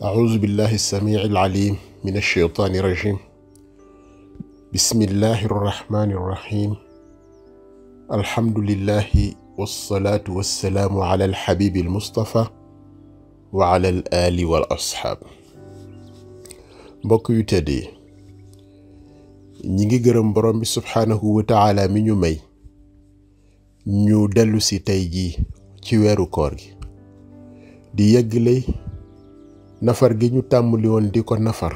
أعوذ بالله السميع العليم من الشيطان الرجيم. بسم الله الرحمن الرحيم. الحمد لله والصلاة والسلام على الحبيب المصطفى وعلى الآل والأصحاب. mbokk yu tedd yi ñi ngi gërëm borom bi subhaanahu wa taala mi ñu may ñu dellu si tey jii ci weeru koor gi di yëggle nafar gi ñu tàmmali woon di ko nafar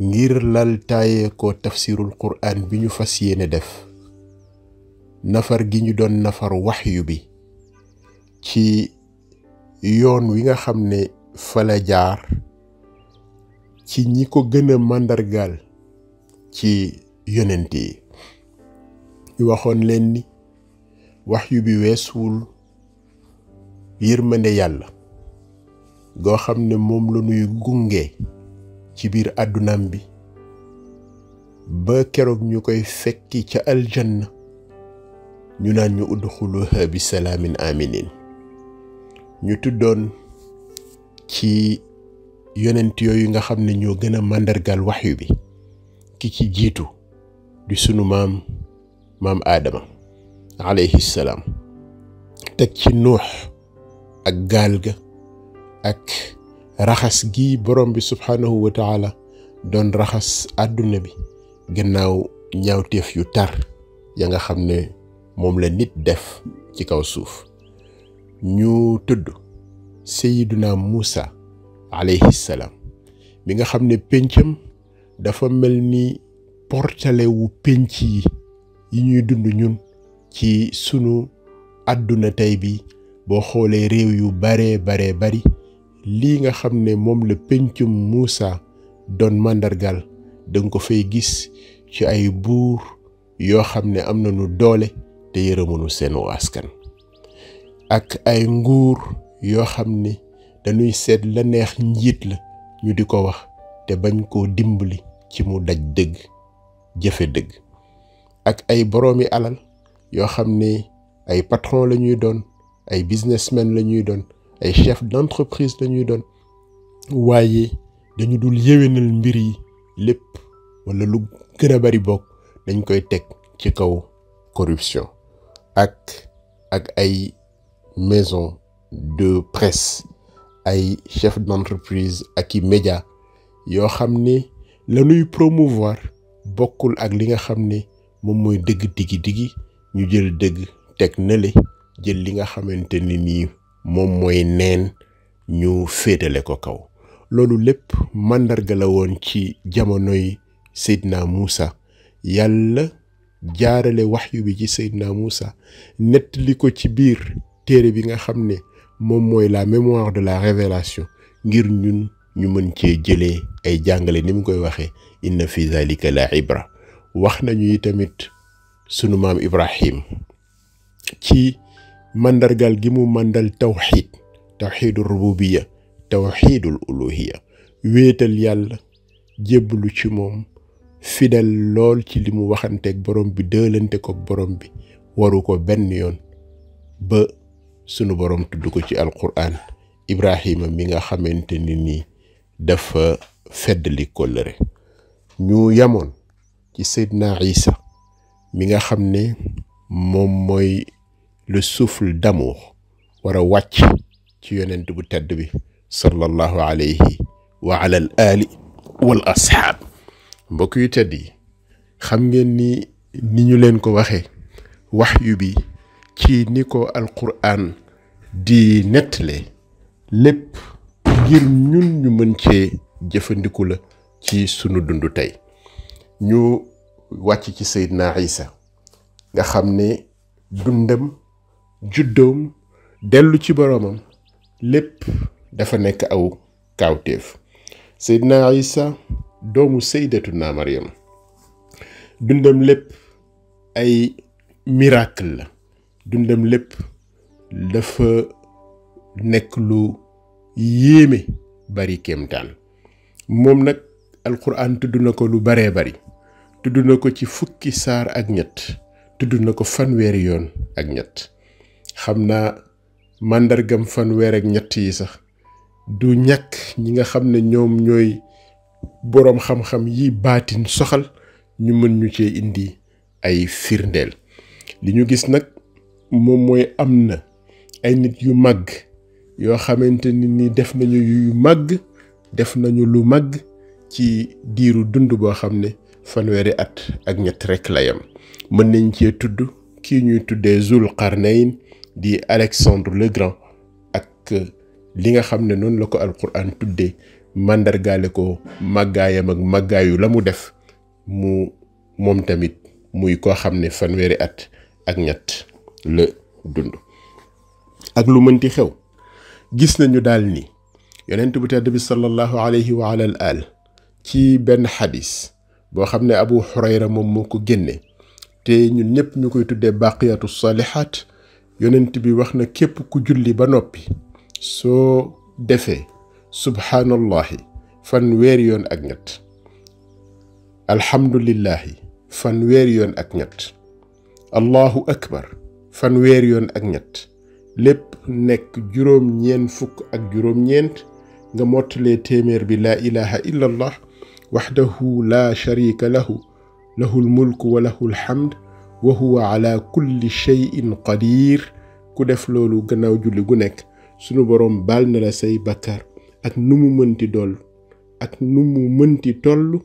ngir lal taayee ko tafsirul qur'an bi ñu fas yéene def nafar gi ñu doon nafar waxyu bi ci yoon wi nga xam ne fa la jaar ci ñi ko gën a màndargaal ci yonent yi ñu waxoon leen ni waxyu bi weesuwul yërmande yàlla goo xam ne moom la ñuy gunge ci biir àddunaam bi ba keroog ñu koy fekki ca aljanna ñu naan ñu udxuluha bi salaamin aminin. ñu tuddoon ci yonent yooyu nga xam ne ñoo gën a màndargaal waxyu bi ki ci jiitu di sunu maam aadama alayhi salaam teg ci nuux ak gaal ga ak raxas gi borom bi subhaanahu wa taala doon raxas àdduna bi gannaaw ñaawteef yu tar ya nga xam ne moom la nit def ci kaw suuf. ñu tudd Seydina Muusa alayhi salaam mi nga xam ne péncam dafa mel ni portale wu pénc yi ñuy dund ñun ci sunu àdduna tey bi boo xoolee réew yu bari lii nga xam ne moom la péncum Muusa doon màndargal danga ko fay gis ci ay buur yoo xam ne am nañu doole te yërëmunu seenu askan ak ay nguur yoo xam ne dañuy seet la neex njiit la ñu di ko wax te bañ koo dimbali ci mu daj dëgg jëfe dëgg ak ay boroomi alal yoo xam ne ay patron la ñuy doon ay businessmen la ñuy doon ay chef d'entreprise la ñuy doon waaye dañu dul yéwénal mbir yi lépp wala lu gën a bari bokk dañ koy teg ci kaw corruption ak ay maison de presse ay chef d'entreprise ak i média yoo xam ne la ñuy promouvoir bokkul ak li nga xam ne moom mooy dëgg digi ñu jël dëgg teg nale jël li nga xamante ni nii moom mooy neen ñu féetale ko kaw. loolu lépp màndarga la woon ci jamonoy Seydina Muusa yàlla jaarale waxyu bi ci Seydina Muusa nettali ko ci biir téere bi nga xam ne moom mooy la mémoire de la révélation ngir ñun ñu mën cee jëlee ay jàngale ni mu koy waxee inna fi zalika la ibra. wax nañu yi tamit sunu maam Ibrahim ci màndargal gi mu màndal tawxidul rububiya tawxidul uluhiya wéetal yàlla jébbalu ci moom fidèle lool ci li mu waxanteeg borom bi dëlante ko borom bi waru ko benn yoon ba sunu borom tudd ko ci alquran Ibrahima mi nga xamante ni nii dafa feddali kóllëre. ñu yamoon ci Seydina Isa mi nga xam ne moom mooy le souffle d'amour war a wàcc ci yonent bu tedd bi sallallahu alayhi wa ala al ali wal ashaab. mbokk yu tedd yi xam ngeen ni ñu leen ko waxee waxyu bi ci ni ko alquran di nettale lépp ngir ñun ñu mën cee jëfandiku la ci sunu dundu tey. ñu wàcc ci Seydina Isa nga xam ne dundam juddoom dellu ci boroomam lépp dafa nekk aw kaawteef. Seydina Isa doomu Sayyidatuna Maryam dundam lépp ay miracle la. dundam lépp dafa nekk lu yéeme bari kéemtaan. moom nag alquran tudd na ko lu baree bari. tudd na ko ci fukki saar ak ñett. tudd na ko fanweeri yoon ak ñett. xam naa màndargam fanweer ak ñett yi sax du ñàkk ñi nga xam ne ñoom ñooy boroom xam-xam yi baatin soxal ñu mën ñu cee indi ay firndeel. li ñu gis nag moom mooy am na ay nit yu màgg yoo xamante ni def nañu yu màgg def nañu lu màgg ci diiru dund boo xam ne fanweeri at ak ñett rekk la yam. mën nañ cee tudd kii ñuy tuddee Zul Qarnayn di Alexandre le Grand ak li nga xam ne noonu la ko alquran tuddee màndargaale ko màggaayam ak màggaayu la mu def moom tamit muy koo xam ne fanweeri at ak ñett la dund. ak lu mënti xew gis nañu daal ni yonent bu tedd bi sallallahu alayhi wa ala al al ci benn xadis boo xam ne Abu Hurayra moom moo ko génne te ñun ñëpp ñu koy tuddee baqiyatu salihat yonent bi wax na képp ku julli ba noppi soo defee subhaanallahi fanweeri yoon ak ñett alhamdulillahi fanweeri yoon ak ñett allahu akbar fanweeri yoon ak ñett lépp nekk juróom-ñeent fukk ak juróom-ñeent nga mottalee téeméer bi laa ilaha illa allah waxdahu laa sharika lahu lahul mulku wa lahul hamd wa huwa ala kulli shay'in qadir ku def loolu gannaaw julli gu nekk sunu boroom baal na la say bakkaar ak nu mu mënti dool ak nu mu mënti toll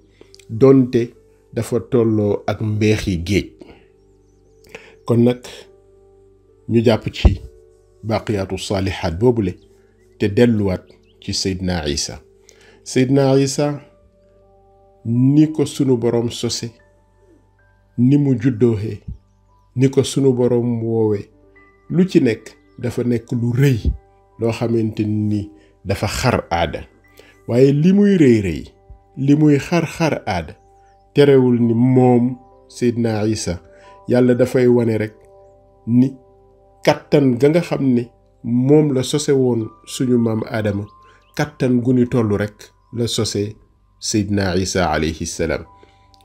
donte dafa tolloo ak mbeexi géej. kon nag ñu jàpp ci baqiyatu saalihaat boobule te delluwaat ci Seydina Isa. Seydina Isa ni ko sunu boroom sose, ni mu juddooxee, ni ko sunu boroom woowe, lu ci nekk dafa nekk lu rëy loo xamante ni dafa xar aada. waaye li muy rëy rëy, li muy xar aada terewul ni moom Seydina Isa yàlla dafay wane rek ni kattan ga nga xam ne moom la sose woon suñu maam Aadama kattan gu ni toll rek la sose Seydina Isa alayhi salaam.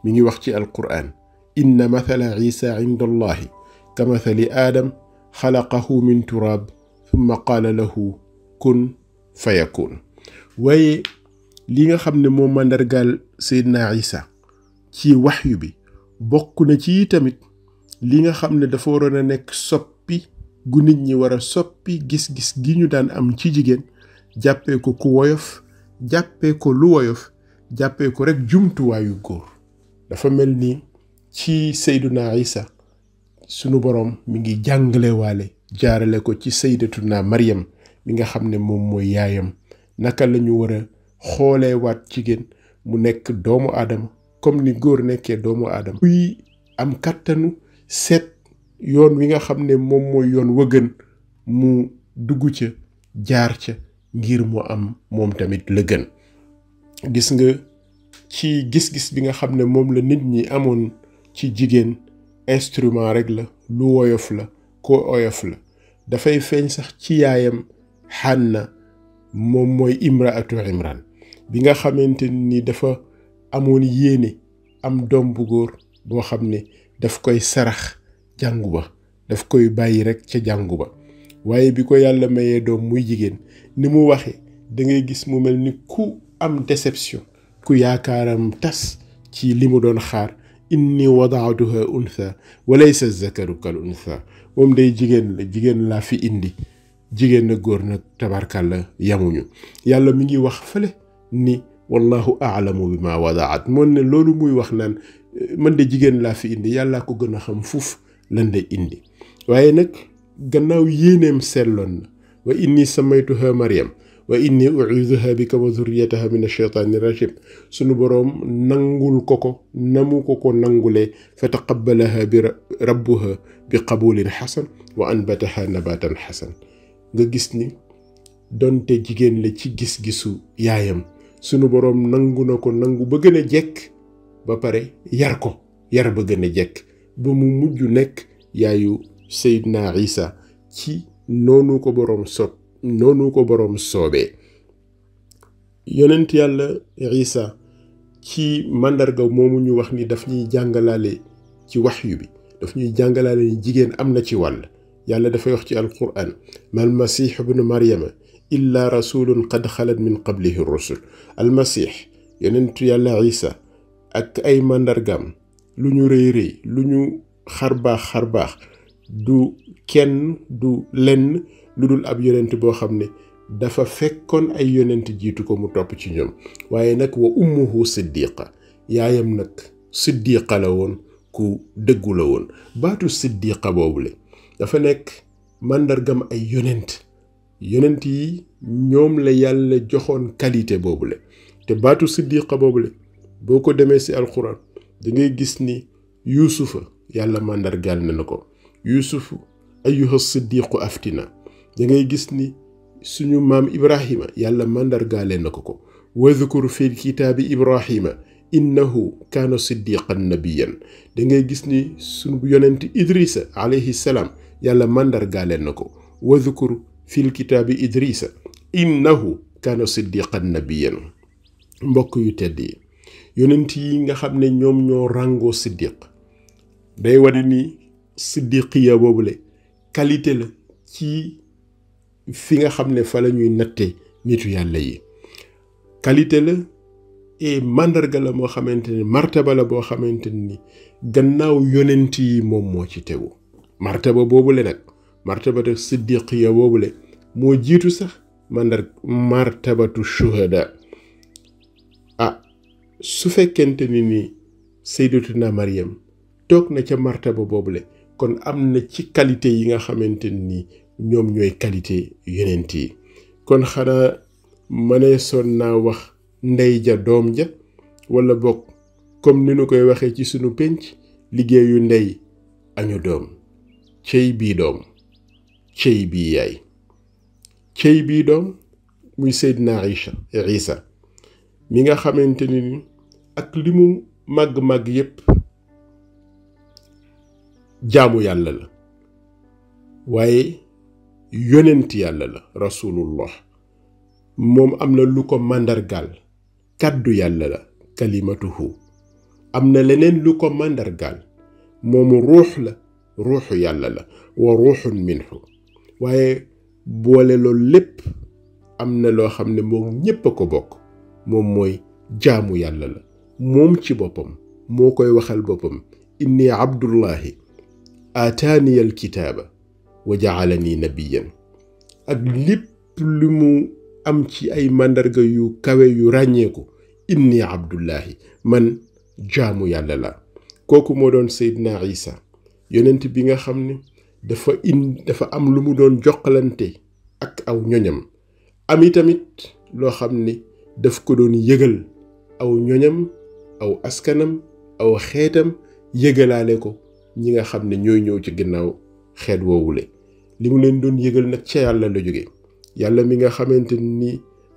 mi ngi wax ci alquran inna mathala Isa inda allahi ka mathali aadam xalaqahu min turab thumma qaala lahu kun fayakun. waaye li nga xam ne moo màndargaal Seydina Isa ci waxyu bi bokk na ci tamit li nga xam ne dafa waroon a nekk soppi gu nit ñi war a soppi gis-gis gi ñu daan am ci jigéen, jàppee ko ku woyof, jàppee ko lu woyof, jàppee ko rek jumtuwaayu góor. dafa mel ni ci Seydina Isa sunu boroom mi ngi jàngale waale jaarale ko ci sayyidatuna Maryam mi nga xam ne moom mooy yaayam naka la ñu war a xoolee waat jigéen mu nekk doomu aadama comme ni góor nekkee doomu aadama. kuy am kàttanu seet yoon wi nga xam ne moom mooy yoon wëgën mu dugg ca jaar ca ngir mu am moom tamit la gën. gis nga ci gis-gis bi nga xam ne moom la nit ñi amoon ci jigéen instrument rek la, lu woyof la, ko oyof la, dafay feeñ sax ci yaayam Xanna moom mooy imraatu Imran bi nga xamante ni dafa amoon yéene am doom bu góor boo xam ne daf koy sarax jàngu ba, daf koy bàyyi rek ca jàngu ba. waaye bi ko yàlla mayee doom muy jigéen ni mu waxe da ngay gis mu mel ni ku am déception, ku yaakaaram tas ci li mu doon xaar. inni wadaatuha untha wa laysa zakaru kal untha. moom day jigéen la, jigéen laa fi indi, jigéen na góor nag tabarkàlla yamuñu. yàlla mi ngi wax fële ni wallahu aalamu bi ma wadaat. moon ne loolu muy wax naan man de jigéen laa fi indi, yàllaa ko gën a xam fuuf lan lay indi. waaye nag gannaaw yéeneem selloon na wa inni samaytuha Maryam wa inni u'iidhuha bika wa dhurriyyataha min ash-shaytaani rajim. sunu boroom nangul ko namu ko nangulee fa taqabbalaha bi rabbuha bi qabulin xasan wa anbataha nabatan xasan. nga gis ni donte jigéen la ci gis-gisu yaayam, sunu boroom nangu na ko nangu ba gën a jekk ba pare yar ko yar ba gën a jekk ba mu mujj nekk yaayu Seydina Isa ci noonu ko boroom soobee. yonent yàlla Isa ci màndarga moomu ñu wax ni daf ñuy jàngalaale ci waxyu bi, daf ñuy jàngalaale ni jigéen am na ci wàll. yàlla dafay wax ci alquran mal masih ibnu maryama illa rasulun qad xalat min qablihi rusul almasih yonentu yàlla isa ak ay màndargam lu ñu rëy rëy lu ñu xarbaax du kenn du lenn lu dul ab yonent boo xam ne dafa fekkoon ay yonent jiitu ko mu topp ci ñoom waaye nag wa ummuhu siddiqa yaayam nag siddiqa la woon ku dëggu la woon baatu siddiqa boobule dafa nekk màndargam ay yonent yi ñoom la yàlla joxoon qualité boobule te baatu siddiqa boobule boo ko demee ci alquran da ngay gis ni yuusufa yàlla màndargaal na ko yuusufu ayyuha siddiqu aftina da ngay gis ni suñu maam ibrahima yàlla màndargaale na ko wadhkur fil kitaabi ibrahima innahu kaana siddiqan nabiyan da ngay gis ni suñu yonent idrisa alayhi salaam yàlla màndargaale na ko wadhkur fil kitaabi idrisa innahu kaana siddiqan nabiyan mbokk yu tedd yi yonent yi nga xam ne ñoom ñoo ràngoo siddiq day wane ni siddiqiya boobule qualité la ci fi nga xam ne fa la ñuy natte nitu yàlla yi qualité la et màndarga la moo xamante ni martaba la boo xamante ni gannaaw yonent yi moom moo ci tegu martaba boobule nag martabatu siddiqiya boobule moo jiitu sax martabatu shuhada su fekkente ni sayyidatuna Maryam toog na ca martaba boobule kon am na ci qualité yi nga xamante ni ñoom ñooy qualité yonent yi kon xanaa mënee son naa wax ndey ja doom ja wala bokk comme ni nu koy waxee ci sunu penc liggéeyu ndey añu doom cey bii doom cey bii yaay cey bii doom muy Seydina Isa mi nga xamante ni ak li mu màgg-màgg yépp jaamu yàlla la waaye yonent yàlla la rasulullah moom am na lu ko màndargaal kàddu yàlla la kalimatuhu am na leneen lu ko màndargaal moomu ruux la ruuxu yàlla la wa ruuxun minhu waaye boole loolu lépp am na loo xam ne moom ñépp a ko bokk moom mooy jaamu yàlla la moom ci boppam moo koy waxal boppam inni abdullahi aataani alkitaaba wa ja'alani nabiyan ak lépp lu mu am ci ay màndarga yu kawe yu ràññeeku inni abdullahi man jaamu yàlla la kooku moo doon Seydina Isa yonent bi nga xam ne dafa am lu mu doon jokkalante ak aw ñoñam ami tamit loo xam ne daf ko doon yëgal aw ñoñam aw askanam aw xeetam yëgalaale ko ñi nga xam ne ñooy ñëw ci ginnaaw xeet woowule li mu leen doon yëgal nag ca yàlla la jóge yàlla mi nga xamante ni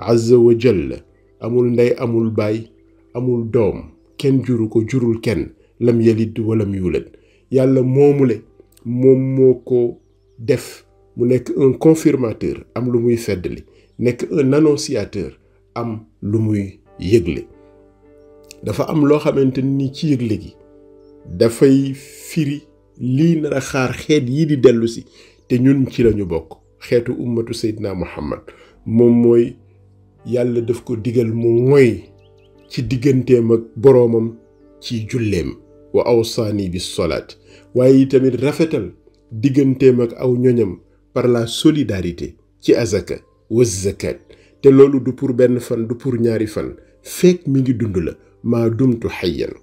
azza wa jalla amul ndey amul baay amul doom kenn juru ko jurul kenn lam yalid walam yulad yàlla moomule moom moo ko def mu nekk un confirmateur am lu muy feddali nekk un annonciateur am lu muy yëgle dafa am loo xamante ni ci yëgle gi dafay firi lii nar a xaar xeet yi di dellu si te ñun ci lañu bokk xeetu ummatu Seydina Muhammad moom mooy yàlla daf ko digal mu moy ci digganteem ak boroomam ci julleem wa awsaani bis solaat waaye tamit rafetal digganteem ak aw ñoñam par la solidarité ci azaka wa zakat te loolu du pour benn fan du pour ñaari fan fekk mi ngi dund la maa dumtu xayyan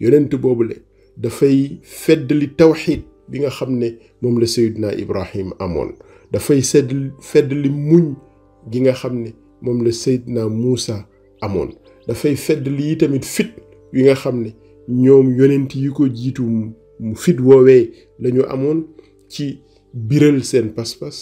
yonent boobule dafay feddali tawxiid bi nga xam ne moom la Seydina Ibrahim amoon dafay feddali muñ gi nga xam ne moom la Seydina Muusa amoon dafay feddali yi tamit fit wi nga xam ne ñoom yonent yi ko jiitu mu fit woowee lañu amoon ci biral seen pas-pas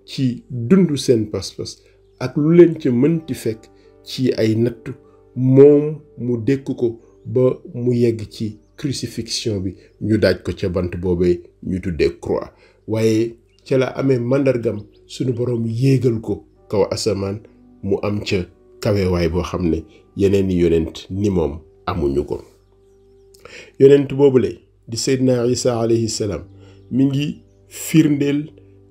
ci dund seen pas-pas ak lu leen ca mënti fekk ci ay nattu moom mu dékk ko ba mu yegg ci crucifixion bi ñu daaj ko ca bant boobee ñu tuddee croix waaye ca la amee màndargam sunu boroom yéegal ko kaw asamaan mu am ca kawewaay boo xam ne yeneen i yonent ni moom amuñu ko yonent boobule di Seydina Isa alayhi salaam mi ngi firndeel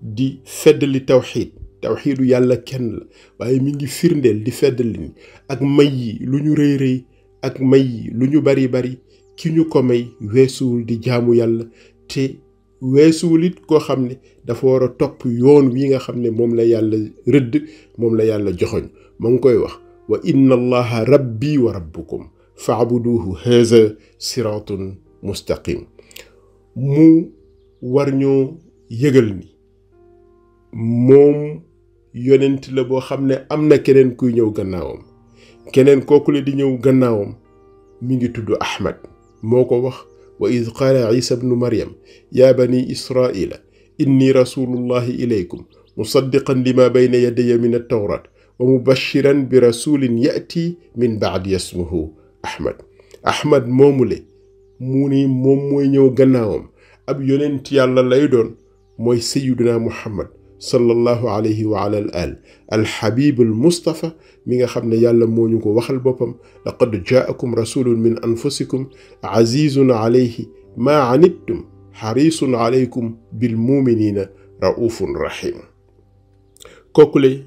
di feddali tawxiid tawxiidu yàlla kenn la waaye mi ngi firndeel di feddali ni ak may yi lu ñu rëy rëy ak may yi lu ñu bari bari ki ñu ko may weesuwul di jaamu yàlla te weesuwul it koo xam ne dafa war a topp yoon wi nga xam ne moom la yàlla rëdd moom la yàlla joxoñ ma ngi koy wax wa inna allaha rabbi wa rabbukum fa'buduhu haza siratun mustaqim mu war ñoo yëgal ni moom yonent la boo xam ne am na keneen kuy ñëw gannaawam keneen kooku la di ñëw gannaawam mi ngi tudd Ahmad moo ko wax wa id qaala isa bnu maryam ya bani israila inni rasulullahi ilaykum musaddiqan lima bayna yadaya min altawrat wa mubashiran bi rasulin yati min baadi yasmuhu Ahmad moomule mu ni moom mooy ñëw gannaawam ab yonent yàlla lay doon mooy sayiduna muhammad sallallahu alayhi wa ala al alxabib almustafa mi nga xam ne yàlla moo ñu ko waxal boppam laqad jaakum rasulun min anfusikum azizun alayhi ma anittum xarisun alaykum bilmuminina raufun rahim kookule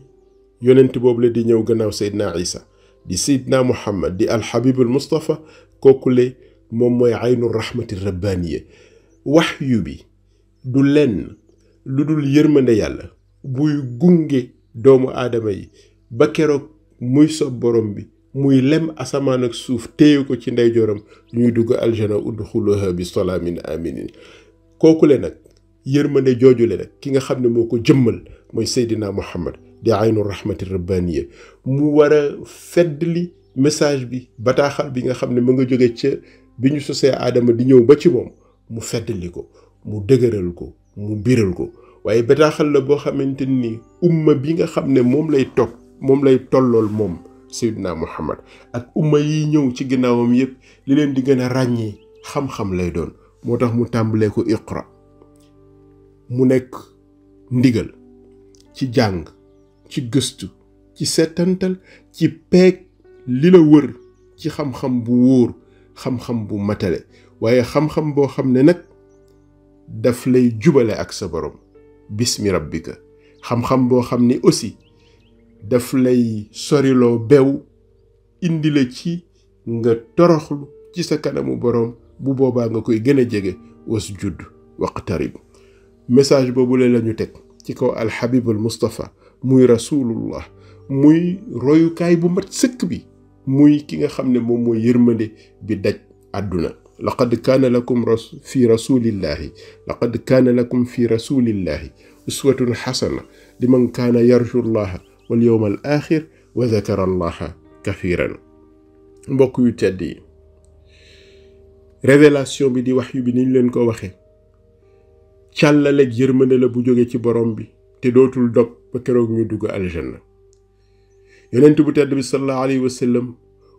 yonent boobu la di ñëw gannaaw seydina isa di seydina muhammad di alxabib almustafa kookule moom mooy aynu rahmati rabbaniya waxyu bi du lenn lu dul yërmande yàlla buy gunge doomu aadama yi ba keroog muy sob borom bi muy lem asamaan ak suuf téye ko ci ndeyjooram ñuy dugg aljana udxuluha bi salaamin aminin kookule nag yërmande joojule nag ki nga xam ne moo ko jëmmal mooy seydina muhammad di aynu rahmati rabbaniya mu war a feddli message bi bataaxal bi nga xam ne mu nga jóge ca bi ñu sosee aadama di ñëw ba ci moom mu feddli ko mu dëgëral ko mu biral ko waaye bataaxal la boo xamante ni umma bi nga xam ne moom lay tollool moom seydina muhammad ak umma yi ñëw ci ginnaawam yépp li leen di gën a ràññee xam-xam lay doon moo tax mu tàmbalee ko iqra mu nekk ndigal ci jàng ci gëstu ci seetantal ci peeg li la wër ci xam-xam bu wóor xam-xam bu matale waaye xam-xam boo xam ne nag daf lay jubale ak sa borom bismi rabbika xam-xam boo xam ni aussi daf lay soriloo bew indi la ci nga toroxlu ci sa kanamu borom bu boobaa nga koy gën a jege wasjud waqtarib message boobu la ñu teg ci kaw alxabib al mustafa muy rasulullah muy royukaay bu mat sëkk bi muy ki nga xam ne moom mooy yërmande bi daj àdduna laqad kaana lakum fi rasulillahi uswatun xasana liman kaana yarju llaha wal yawma al axir wa dakara allaha kathiran mbokk yu tedd yi révélation bi di wax yu bi ni ñu leen ko waxee càllaleeg yërmande la bu jóge ci borom bi te dootul dog ba keroog ñu dugg aljanna yonent bu tedd bi sallallahu alayhi wa sallam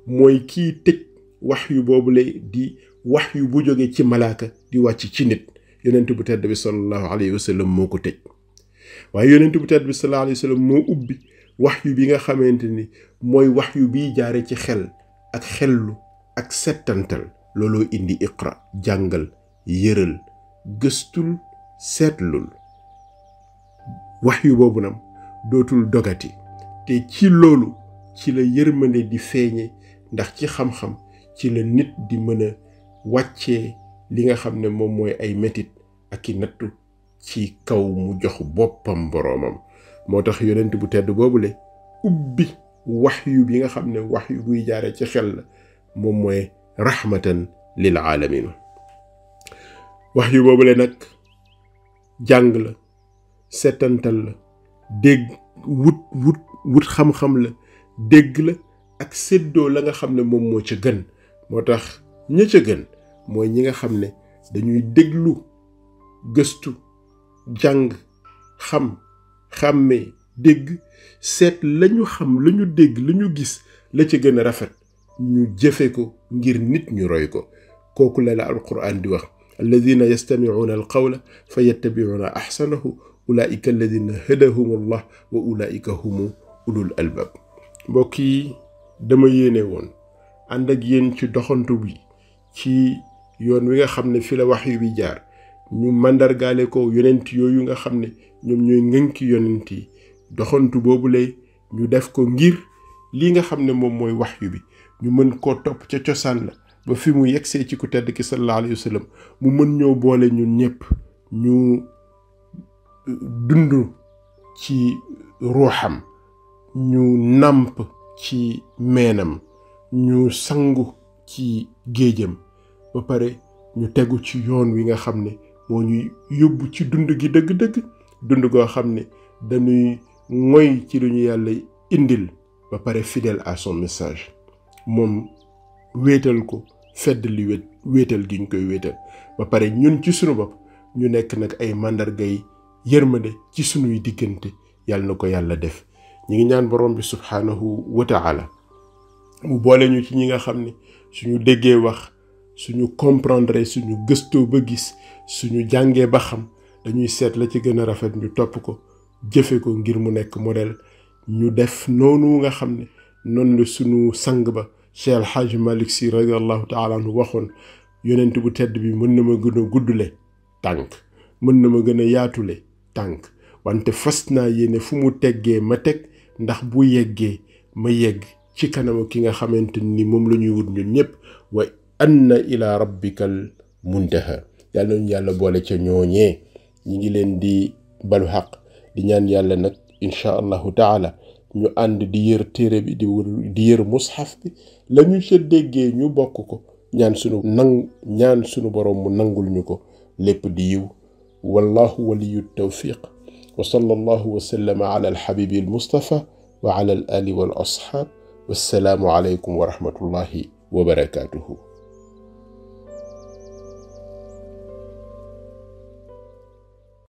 mooy kii tëj wax yu boobu lay di wax yu bu jóge ci malaaka di wàcc ci nit yonent bu tedd bi sallallahu alayhi wa sallam moo ko tëj waaye yonent bu tedd bi sallallahu alayhi wa sallam moo ubbi wax yu bi nga xamante ni mooy wax yu biy jaare ci xel ak xellu ak settantal looloo indi iqra jàngal yëral gëstul seetlul wax yu boobu nam dootul dogati te ci loolu ci la yërmande di feeñe ndax ci xam-xam ci la nit di mën a wàccee li nga xam ne moom mooy ay metit ak i nattu ci kaw mu jox boppam boroomam moo tax yonent bu tedd boobule ubbi waxyu bi nga xam ne waxyu buy jaare ci xel la moom mooy rahmatan lil alamin waxyu boobule nag jàng la setantal la dégg wut xam-xam la dégg la ak séddoo la nga xam ne moom moo ca gën moo tax ña ca gën mooy ñi nga xam ne dañuy déglu gëstu jàng xàmmee dégg seet lañu xam lañu dégg lañu gis la ca gën a rafet ñu jëfe ko ngir nit ñu roy ko kooku la alquran di wax alladina yastamicuuna alqawla fa yattabicuuna axsanahu ulaika alladina hadahum allah wa ulaika humu ulul albab mbokk yi dama yéene woon ànd ak yéen ci doxantu bi ci yoon wi nga xam ne fi la wax yu bi jaar ñu màndargaale ko yonent yooyu nga xam ne ñoom ñooy ngënki yonent yi doxantu boobu lay ñu def ko ngir li nga xam ne moom mooy waxyu bi ñu mën koo topp ca cosaan la ba fi mu yegsee ci ku tedd ki sallallahu alayhi wa sallam mu mën ñoo boole ñun ñëpp ñu dund ci ruuxam ñu nàmp ci meenam ñu sangu ci géejam ba pare ñu tegu ci yoon wi nga xam ne moo ñuy yóbbu ci dund gi dëgg-dëgg dund goo xam ne dañuy moy ci lu ñu yàlla indil ba pare fidèle à son message moom wéetal ko fedd li wéetal gi ñu koy wéetal ba pare ñun ci sunu bopp ñu nekk nag ay màndargay yërmande ci sunuy diggante yàlla na ko yàlla def ñi ngi ñaan borom bi subhaanahu wa ta'ala mu boole ñu ci ñi nga xam ne suñu déggee wax suñu comprendre suñu gëstoo ba gis suñu jàngee ba xam dañuy seet la ci gën a rafet ñu topp ko jëfe ko ngir mu nekk modèle ñu def noonu nga xam ne noonu la suñu sang ba Cheikh El Hadj Malick Sy radiyallahu ta'ala anhu waxoon yonent bu tedd bi mën na ma gën a guddule tànk mën na ma gën a yaatule tànk wante fas naa yéene fu mu teggee ma teg ndax bu yeggee ma yegg ci kanamu ki nga xamante ni moom la ñuy wut ñun ñëpp wa anna ila rabbikal muntaha yàlla nañu yàlla boole ca ñooñee ñi ngi leen di balu xaq di ñaan yàlla nag incha allahu taala ñu ànd di yër téere bi di yër mushaf bi la ñu ca déggee ñu bokk ko ñaan sunu borom mu nangul ñu ko lépp di yiw wallahu waliyu tawfiq wa sallallahu wa sallama ala alhabibi almustafa wa ala al ali wal ashab wassalaamu alaykum wa rahmatullahi wa barakatuhu